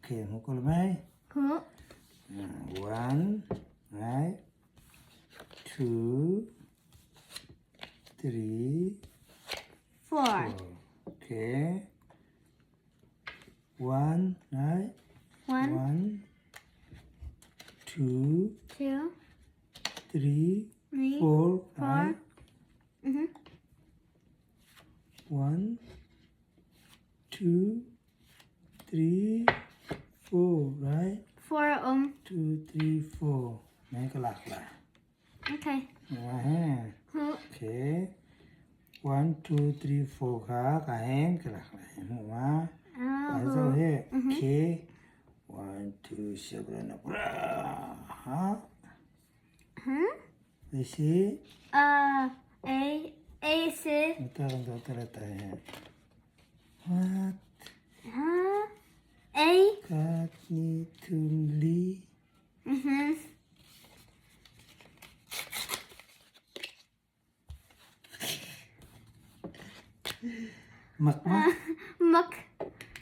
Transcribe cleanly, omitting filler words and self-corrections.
Okay, hmu ko mei. Hu. One, right? Two, three, four. Okay. One, right? One, One, two, two, three, three, four, four. right? Mhm. One, two, three, four, right? 4 Two, three, four. Mei ka lak la. Okay. Ah, Okay. One, two, three, four kha ka hen ka lak la. Mu ma. Ah, Ka zo he. Okay. One, two, seven, ha. Huh? This is A A C. Utar utar ta he. What? Huh? A. Kat ni thum li. Mhm. Mak mak. Mak.